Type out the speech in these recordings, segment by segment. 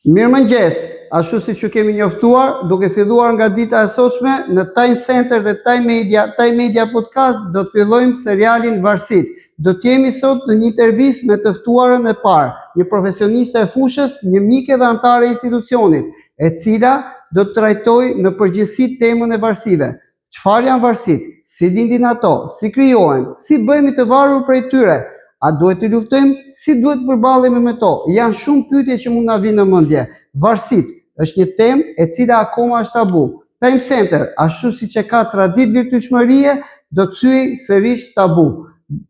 Mirëmëngjes, ashtu siç ju kemi njoftuar, duke filluar nga dita e sotshme në Time Center dhe Time Media, Time Media Podcast do të fillojmë serialin Varësitë. Do të jemi sot në një intervistë me të ftuarën e parë, një profesioniste e fushës, një mike dhe anëtare e institucionit, e cila do të trajtojë në përgjithësi temën e varësive. Çfarë janë varësitë? Si lindin ato? Si krijohen? Si bëhemi të varur prej tyre? A duhet të luftojmë? Si duhet të përballemi me to? Janë shumë pyetje që mund na vinë në mendje. Varësitë është një temë e cila akoma është tabu. Time Center, ashtu siç e ka traditë virtytshmërie, do të thyej sërish tabu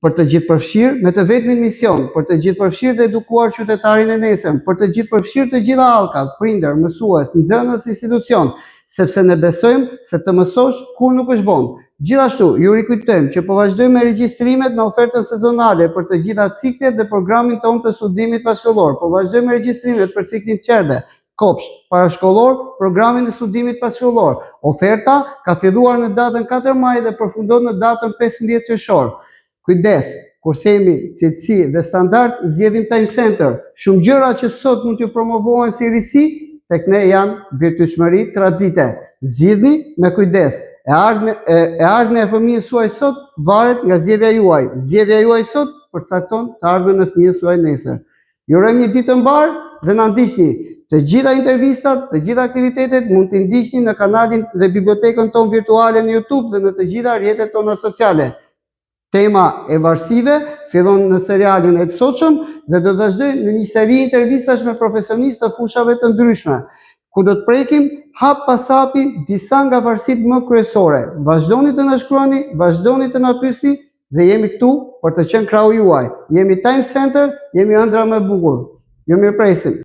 për të gjithë përfshirë me të vetmin mision, për të gjithë përfshirë dhe edukuar qytetarin e nesërm, për të gjithë përfshirë të gjitha hallkat, prindër, mësues, nxënës, institucion, sepse ne besojmë se të mësosh kur nuk është vonë. Gjithashtu, ju rikujtojmë që po vazhdojmë me regjistrimet me ofertën sezonale për të gjitha ciklet dhe programin tonë të studimit passhkollor. Po vazhdojmë me regjistrimet për ciklin çerdhe, kopsht, parashkollor, programin e studimit passhkollor. Oferta ka filluar në datën 4 maj dhe përfundon në datën 15 qershor. Kujdes, kur themi cilësi dhe standard, zgjedhim Time Center. Shumë gjëra që sot mund t'ju promovohen si risi, tek ne janë virtytshmëri tradite. Zgjidhni me kujdes. E ardhme e, e ardhmja e fëmijës suaj sot varet nga zgjedhja juaj. Zgjedhja juaj sot përcakton të ardhmen e fëmijës suaj nesër. Ju urojmë një ditë të mbarë dhe na ndiqni. Të gjitha intervistat, të gjitha aktivitetet mund t'i ndiqni në kanalin dhe bibliotekën tonë virtuale në YouTube dhe në të gjitha rrjetet tona sociale. Tema e varësive fillon në serialin e sotshëm dhe do të vazhdojë në një seri intervistash me profesionistë të fushave të ndryshme, ku do të prekim hap pas hapi disa nga varësitë më kryesore. Vazhdoni të na shkruani, vazhdoni të na pyesni dhe jemi këtu për të qenë krahu juaj. Jemi Time Center, jemi ëndra më e bukur. Ju mirëpresim.